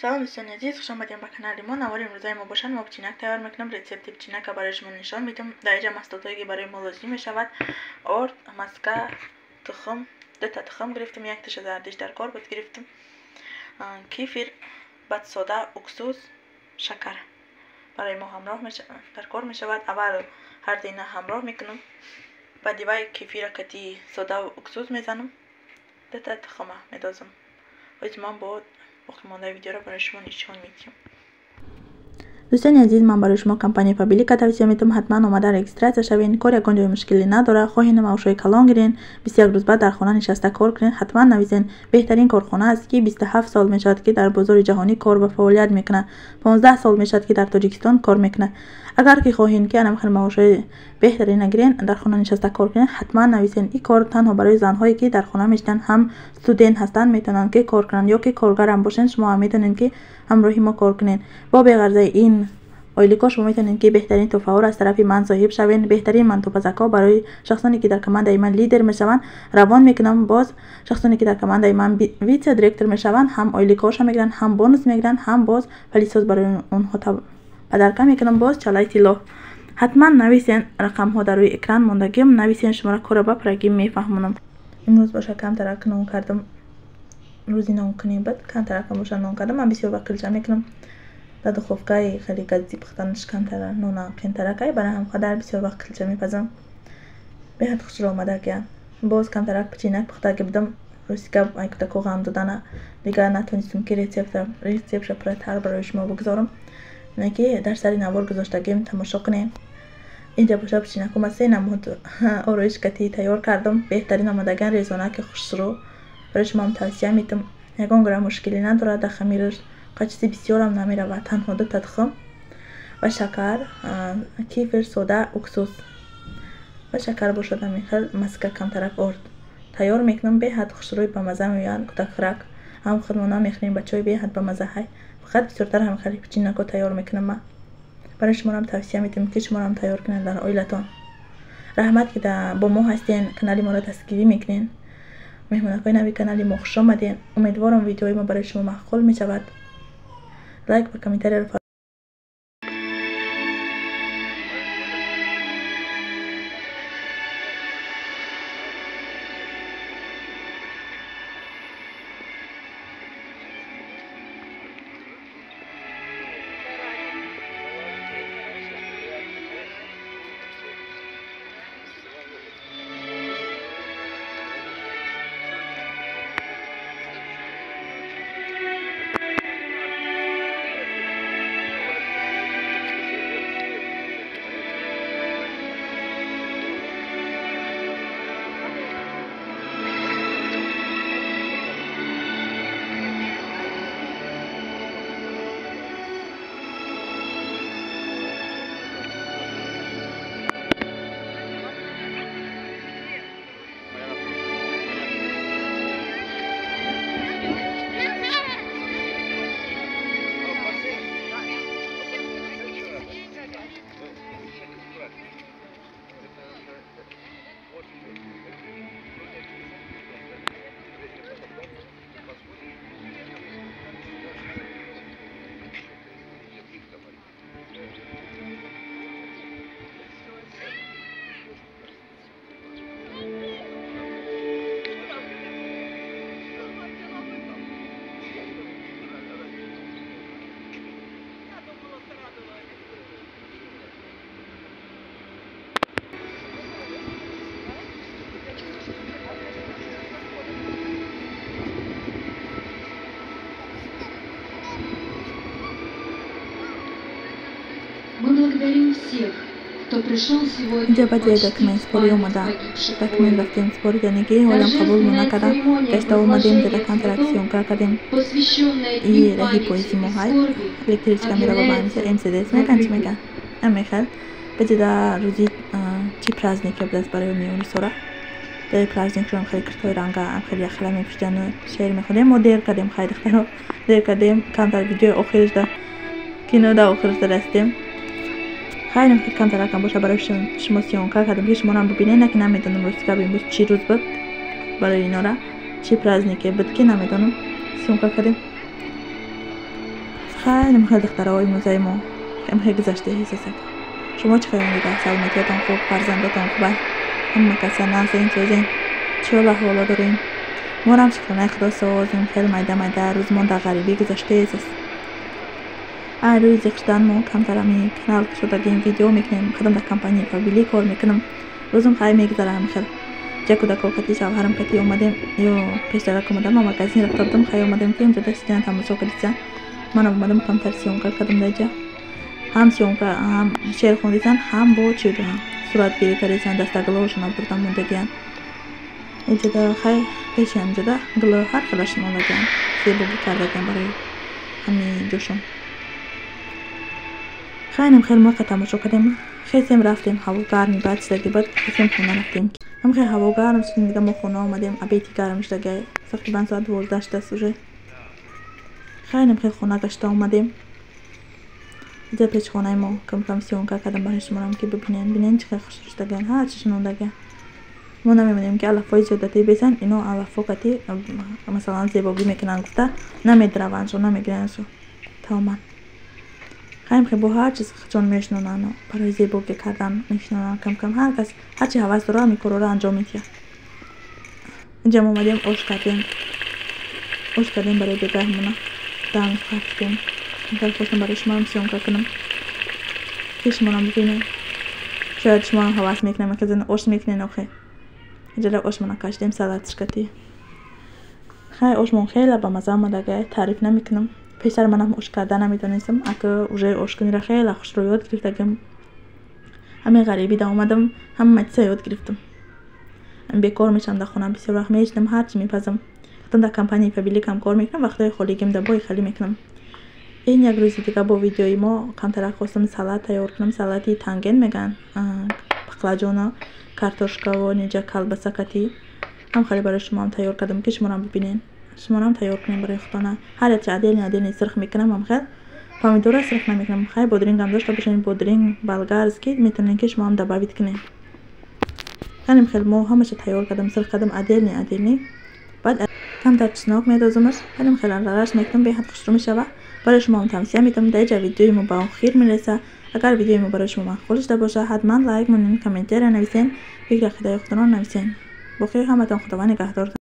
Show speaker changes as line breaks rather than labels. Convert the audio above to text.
Салом дӯстони азиз, хуш омадем ба канали мо. Навори имрӯзаи мо бошад, мо печинак тайёр мекунем. Рецепти печинака барои шумо нишон медиҳам. Дар инҷа маҳсулотҳое ки барои мо лозим мешавад: орд, маска, тухм, дута тухм гирифтам, якташа зардиш дар кор буд гирифтам, кефир, баъд сода, уксус, шакар барои мо ҳамроҳ дар кор мешавад. Аввал ҳар дина ҳамроҳ мекунам, баъди вай кефира кати содаву уксус мезанам, дута тухма медозам. Ҳозир ман бо боқимондаи видеоро барои шумо нишон медиҳам.
Дӯстони азиз, ман барои шумо компания Фаберлика тавсия медиҳам. Ҳатман омада регистрация шавед. Кор ягон ҷои мушкилӣ надорад. Хоҳед маошҳои калон гирен, 21 рӯз баъд дар хона нишаста кор кунед, ҳатман нависен. Беҳтарин корхона аст ки 27 сол мешавад ки дар бозори ҷаҳонӣ кор ва фаъолият мекунад. 15 сол мешавад ки дар Тоҷикистон кор мекунад. Агар ки хоҳед ки анам хел маошҳои беҳтарина гирен, дар хона нишаста кор кунед, ҳатман нависен. Ин кор танҳо барои занҳое ки дар хона мешинанд, ҳам студент ҳастанд, метавонанд ки кор кунанд, ё ки коргарам бошанд, шумо ҳам метавонед ки ҳамроҳи мо кор кунед. Бо беғарзаи ин ойликҳо шумо метавонед ки беҳтарин тӯҳфаҳоро аз тарафи ман соҳиб шавед. Беҳтарин мантупазакҳо барои шахсоне ки дар командаи ман лидер мешаванд равон мекунам. Боз шахсоне ки дар командаи ман вице-директор мешаванд, ҳам ойликҳоша мегиранд, ҳам бонус мегиранд, ҳам боз пылесос барои онҳо подарка мекунам, боз чалаи тилло. Ҳатман нависен, рақамҳо дар рӯи экран мондагиам, нависен, шуморо кора ба пуррагӣ мефаҳмонам.
Имрӯз боша камтарак нон кардам, рӯзи нонкунӣ буд, камтаракам боша нон кардам. Ман бисёр вақт килча мекунам. Дар духовкаи хеле гази пухтанаш камтара нона қинтаракай, барои ҳам қадар бисёр вақт килча мепазам. Беҳад хушро омадагия. Боз камтарак печинак пухтаги будам. Рости гап, ай кӯдако ғам додана дигар натонистам ки рецептша пурратар барои шумо бигузорам. Не ки дар сари навор гузоштагим, тамошо кунем. Инҷа боша печинако ман се намуд ороиш кати тайёр кардам. Беҳтарин омадаган, резонаки хушрӯ. Барои шумоам тавсия медиҳам. Ягон гуна мушкилӣ надорад, дар хамираш чизи бисёрам намеравад. Танҳо дута тухм ва шакар, кефир, сода, уксус ва шакар бошад, ҳамин хел маска, камтарак орд тайёр мекунам. Беҳад хушрӯй, бамаза меоянд. Кӯдакхӯрак ҳам худмона мехӯрем, бачаҳои беҳад бамаза ҳай. Фақат бисёртар ҳамин хел печинако тайёр мекунам ман. Барои шумоам тавсия медиҳам ки шумоам тайёр кунед дар оилатон. Раҳмат ки бо мо ҳастен, канали моро дастгирӣ мекунед. Меҳмонакҳои нави канали мо хуш омадед. Умедворам видеои мо барои шумо маъқул мешавад. Лайк ва комментарияро
Мы благодарим всех, кто пришел сегодня
Инҷа баъд як документ спорӣ омада. Документ рафтем спорида, ки ҳолам қабул накарда. Гашта омадем, деда камтарак съёмка кардем. И раҳи поезди мо ҳай. Электричка мерава ба ҳамиса МЦДС мекан, чӣ мекан? Амехел. Баъдида рӯзи чӣ празднике будааст барои миёнисора. Дар праздникшон хеле киртҳои ранга хеле яхела мепӯшидану шеър мехондем. Мо дер кардем, хай духтаро. Дер кардем, камтар видеои охирашда кино да охирашда расидем. Хайрам ки камтаракам боша барои шумо съёмка кардам ки шуморо бибинед, на ки намедонам рости гап имрӯз чӣ рӯз буд барои инора, чӣ празднике буд ки намедонам. Съёмка кардем. Хайр, хел духтараҳои имрӯзаи мо хел гузашта эҳсосак. Шумо чӣ хел дида? Саломатиятон хуб, фарзандотон хуба, ҳама каса нағзен, созен, чӣ ҳол аҳволо дорем? Морам шукронаи Худо созем, хел майда майда рӯзмон дар ғарибӣ гузашта эҳсос. Ай рӯи зиқ шудан мо камтар ами канал кушодагем, видео мекунем, худам дар компанияи Фаберлик кор мекунам. Рӯзам хай мегузарам хел. Ҷа кӯдако кати, шавҳарам кати омадем, ё пештарак омадам, ма магазин рафта будам, хай омадем, ки инҷода сидан тамошо кардиса. Манам омадам, камтар съёмка кардам даҷа. Ҳам съёмка, ҳам шеър хондисан, ҳам бо чӣ суратгирӣ кардисан, дастаглошона бурдан мондагиян. Инҷода хай пеши ҳаминҷода гуло ҳар хелаш мондагиян, зебогӣ кардагиян барои ҳамин ҷошон. Хайнам хел моқа тамошо кардем, хесем рафтем, ҳаво гарми баъд шудаги, баъд хесем хона рафтем. Ҳам хел ҳаво гарм шуд, дига мо хона омадем, обеди гарм шудаги, тақрибан соат 12 шудааст уже. Хайнам хел хона гашта омадем. Иҷа пеши хонаи мо кам кам съёмка кардам барои шуморам, ки бибинен, бинен чӣ хел хушрӯ шудагиян, ҳар чӣ шинондагиян. Мо намемонем, ки алафҳои зиёдатӣ безан, ино алафҳо кати масалан зебогӣ мекунанд гуфта намедравандшо, намегирандшо тамоман. Хайм хел бо ҳар чиз чон мешинонанд, барои зебогӣ кардан мешинонанд кам кам, ҳар кас ҳар чи ҳавас дорад, ҳамин корҳоро анҷом медиҳад. Инҷа мо омадем, ош кардем, ош кардем барои бегаҳмона, дам хафтем. Камтар хостам барои шумоам съёмка кунам, ки шуморам бибинем. Шояд шумоам ҳавас мекунем, ки ош мекунен охе. Инҷода ошмона кашидем салатшкати. Хай, ошмон хеле ба маза омадагай, таъриф намекунам. Пештар манам ош карда намедонистам, ака уже ошкуниро хеле хушрӯ ёд гирифтагим. Ҳамин ғарибида омадам, ҳама чиза ёд гирифтам. Бекор мешавам дар хона, бисёр вақт мешинам, ҳар чи мепазам. Худам дар компанияи Фаберликам кор мекунам, вақтҳои холигим дар бои халӣ мекунам. Ин як рӯзи дига бо видеои мо камтарак хостам салат тайёр кунам, салати танген мегӯянд, баклажона, картошкаво, ниҷа колбаса кати. Ҳам хеле барои шумоам тайёр кардам, ки шуморам бибинен. Шуморам тайёр кунем барои худтона. Ҳар якча отдельно отдельно сирх мекунам, ҳам хел помидора сирх намекунам. Хай, бодрингам дошта бошем, бодринг болгарский метавонем, ки шумоам добавить кунем. Хелем хел мо ҳамаша тайёр кардам, сирх кардам отдельно отдельно. Баъд камтар чеснок медозамаш, хелем хел аралаш мекунам, беҳад хушрӯ мешава. Барои шумоам тавсия медиҳам. Дар инҷа видеои мо ба охир мерасад. Агар видеои мо барои шумо маъқул шуда бошад, ҳатман лайк монед, комментария нависен, фикри ақидаи худро нависен. Боқӣ ҳаматон Худованд нигаҳдортон.